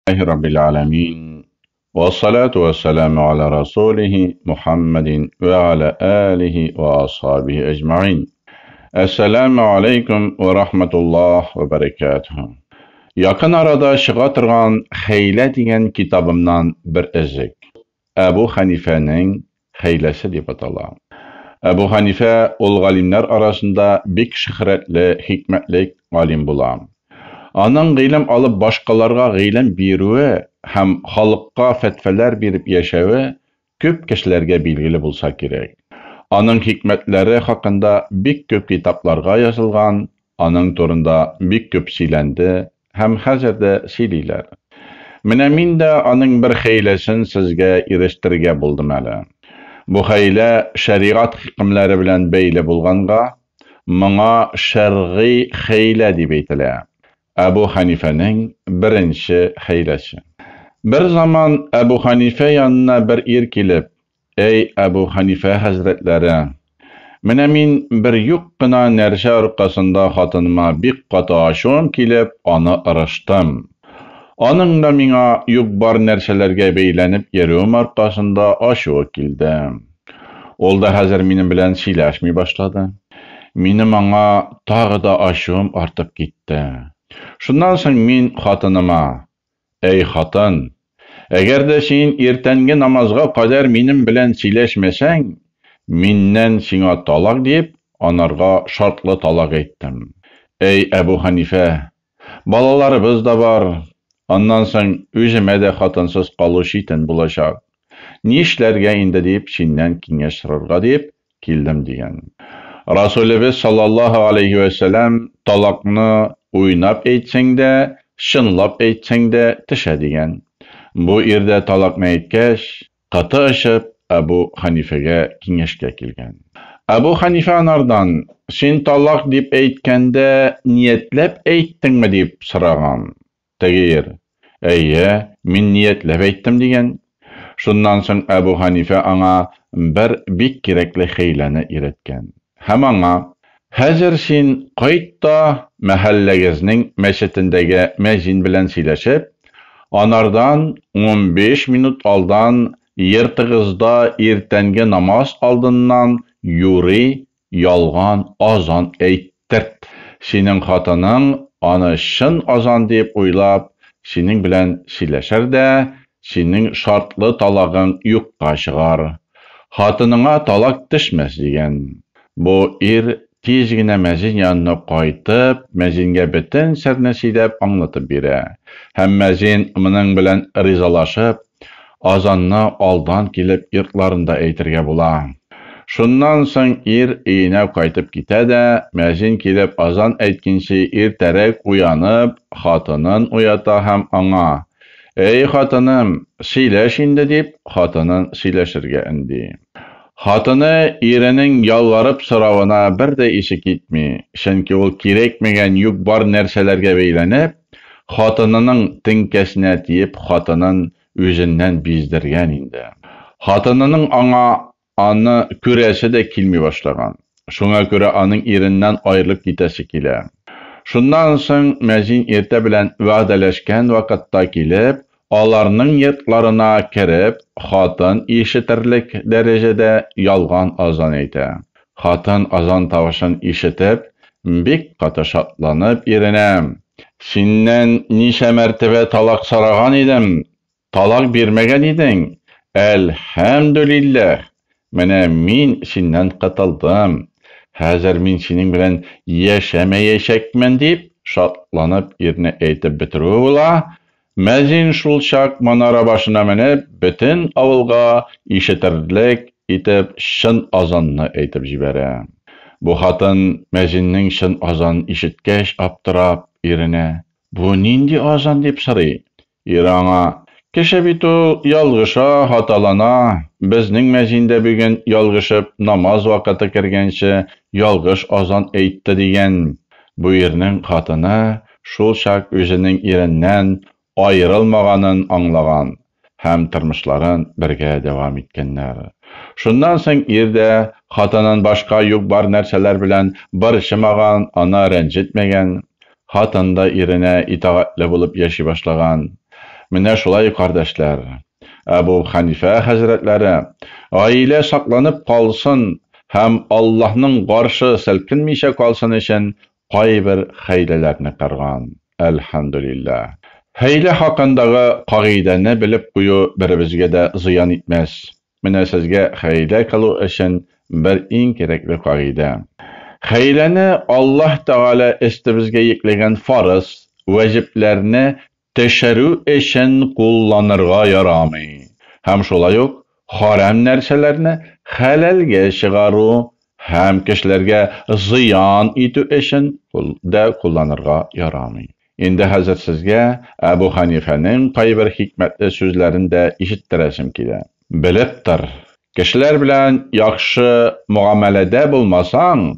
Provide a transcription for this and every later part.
Rabbil alamin. Vessalatu vesselamu ala rasulihi Muhammedin ve ala alihi ve ashabihi ecmain. Esselamu aleyküm ve rahmetullah ve berekatuhu. Якын арада чыга торган Хәйлә дигән китабымнан бер өзек. Әбу Ханифәнең хәйләсе дип атала. Әбу Ханифә ул галимнәр арасында бик шөһрәтле, хикмәтле галим була. Аның гыйлем алып башкаларга гыйлем бирүе һәм халыкка фәтвәләр биреп яшәве күп кешеләргә билгеле булса кирәк. Аның хикмәтләре хакында бик күп китапларга язылган, аның турында бик күп сөйләнде һәм хәзер дә сөйлиләр. Менә мин дә аның бер хәйләсен сезгә ирештерергә булдым әле. Бу хәйлә шәригать хөкемләре белән бәйле булганга, моңа шәргый хәйлә дип әйтелә. Әбу Ханифәнең беренче хәйләсе. Бер заман Әбу Ханифә янына бер ир килеп, "Әй Әбу Ханифә хәзрәтләре, менә мин бер юк кына нәрсә аркасында хатыныма бик каты ачуым килеп, аны ырыштым. Аның да миңа юк бар нәрсәләргә бәйләнеп йөрүем аркасында ачуы килде. Ул да хәзер минем белән сөйләшми башлады. Минем аңа тагы да ачуым артып китте. Шуннан соң мин хатыныма: "Әй хатын, әгәр дә син иртәнге намазга кадәр минем белән сөйләшмәсәң, миннән сиңа талак", дип, анарга шартлы талак әйттем. Әй Әбу Ханифә, балаларыбыз да бар. Аннан соң үземә дә хатынсыз калу читен булачак. Нишләргә инде дип синнән киңәш сорарга дип килдем дигән. Расулебез саллаллаһу алейхи вә сәлам талакны уйнап әйтсәң дә, чынлап әйтсәң дә төшә дигән. Бу ирдә талакны әйткәч, каты ачып Әбу Ханифәгә киңәшкә килгән. Әбу Ханифә анардан, "Син талак дип әйткәндә ниятләп әйттеңме?" дип сораган. Теге ир, "Әйе, мин ниятләп әйттем", дигән. Шуннан соң Әбу Ханифә аңа бер бик кирәкле хәйләне өйрәткән. Һәм аңа: "Хәзер син кайт та мәхәлләгезнең мәчетендәге мәзин белән сөйләшеп, анардан 15 минут алдан йортыгызда иртәнге намаз алдыннан юри ялган азан әйттерт. Синең хатының аны чын азан дип уйлап, синең белән сөйләшер дә, синең шартлы талагың юкка чыгар. Хатыныңа талак төшмәс", дигән. Бу ир тиз генә мәзин янына кайтып, мәзингә бөтен серне сөйләп аңлатып бирә. Һәм мәзин моның белән ризалашып, азанны алдан килеп йортларында әйтергә була. Шуннан соң ир өенә кайтып китә дә, мәзин килеп азан әйткәнче иртәрәк уянып, хатынын уята һәм аңа: "Әй хатыным, сөйләш инде", дип, хатынын сөйләшергә өнди. Хатыны иренең ялварып соравына бер дә исе китми, чөнки ул кирәкмәгән юк бар нәрсәләргә бәйләнеп, хатынының теңкәсенә тиеп, хатынын үзеннән биздергән инде. Хатынының аңа аны күрәсе дә килми башлаган. Шуңа күрә аның иреннән аерылып китәсе килә. Шуннан соң мәзин иртә белән вәгъдәләшкән вакытта килеп, аларның йортларына кереп, хатын ишетерлек дәрәҗәдә ялган азан әйтә. Хатын азан тавышын ишетеп, бик каты шатланып иренә: "Синнән ничә мәртәбә талак сораган идем, талак бирмәгән идең. Әлхәмдүлилләһ, менә мин синнән котылдым. Хәзер мин синең белән яшәмәячәкмен", дип, шатланып ирне әйтеп бетерүе була, мәзин шул чак манара башына менеп, бөтен авылга ишетерлек итеп чын азанны әйтеп җибәрә. Бу хатын мәзиннең чын азанын ишеткәч, аптырап, иренә: "Бу нинди азан?" дип сорый. Ире аңа: "Кеше бит ул ялгыша, хаталана. Безнең мәзин дә бүген ялгышып намаз вакыты кергәнче ялгыш азан әйтте", дигән. Бу ирнең хатыны шул чак үзенең иреннән аерылмаганын аңлаган һәм тормышларын бергә дәвам иткәннәр. Шуннан соң ир дә хатынын башка юк бар нәрсәләр белән борчымаган, аны рәнҗетмәгән. Хатын да иренә итагатьле булып яши башлаган. Менә шулай, кардәшләр, Әбу Хәнифә хәзрәтләре гаилә сакланып калсын һәм Аллаһның гаршы селкенмичә калсын өчен кайбер хәйләләрне корган. Әлхәмдүлилләһ. Хәйлә хакындагы кагыйдәне белеп кую беребезгә дә зыян итмәс. Менә сезгә хәйлә кылу өчен бер иң кирәкле кагыйдә. Хәйләне Аллаһ Тәгалә өстебезгә йөкләгән фарыз, вәҗепләрне төшерү өчен кулланырга ярамый. Һәм шулай ук харам нәрсәләрне хәләлгә чыгару һәм кешеләргә зыян итү өчен дә кулланырга ярамый. Инде хәзер сезгә Әбу Хәнифәнең кайбер хикмәтле сүзләрен дә ишеттерәсем килә. Белеп тор, кешеләр белән яхшы мөгамәләдә булмасаң,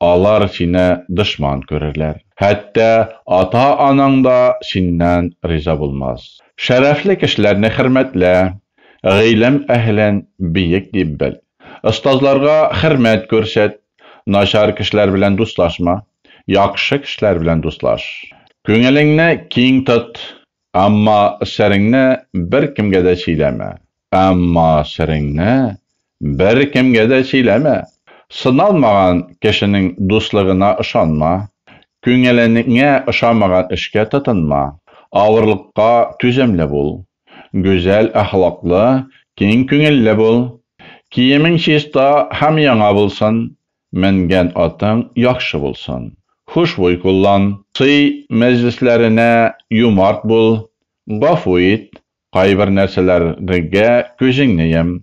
алар сине дошман күрерләр. Хәтта ата-анаң да синнән риза булмас. Шәрәфле кешеләрне хөрмәтлә, гыйлем әһелен биек дип бел. Остазларга хөрмәт күрсәт, начар кешеләр белән дуслашма. Яхшы кешеләр белән дуслаш. Күңелеңне киң тот, әмма сереңне беркемгә дә сөйләмә. Әмма сереңне беркемгә дә сөйләмә. Сыналмаган кешенең дуслыгына ышанма. Күңелеңә ошамаган эшкә тотынма. Авырлыкка түземле бул. Гүзәл әхлаклы, киң күңелле бул. Киемең чиста һәм яңа булсын. Менгән атың яхшы булсын. Хушбуй куллан. Сый мәҗлесләренә юмарт бул. Гафу ит, кайбер нәрсәләргә күзеңне йом.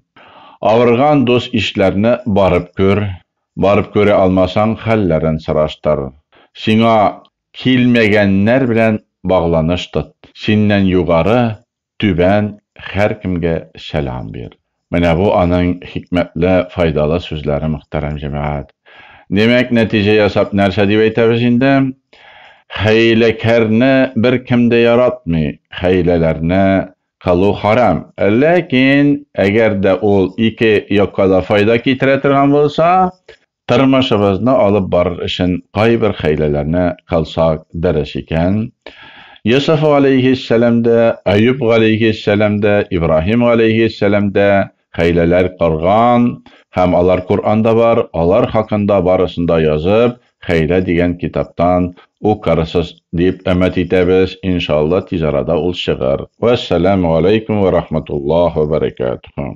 Авырган дус-ишләрне барып күр. Барып күрә алмасаң, хәлләрен сораштыр. Сиңа килмәгәннәр белән багланыш тот. Синнән югары, түбән һәркемгә сәлам бир. Менә бу аның хикмәтле, файдалы сүзләре, мөхтәрәм җәмәгать. Димәк, нәтиҗә ясап нәрсә дип әйтәбез инде? Хәйләкәрне беркем дә яратмый, хәйләләрне кылу харам. Ләкин әгәр дә ул ике якка да файда китерә торган булса, тормышыбызны алып барыр өчен кайбер хәйләләрне кылсак дөрес икән. Йосыф галәйһиссәлам дә, Әюб галәйһиссәлам дә, Ибраһим галәйһиссәлам дә хәйләләр корган һәм алар Коръәндә бар, алар хакында барысын да язып, Хәйлә дигән китаптан укырсыз дип өмет итәбез, иншалла тиз арада ул чыгыр. Вәссәламү алейкум вә рахматуллаһ вә бәрәкәтүһ.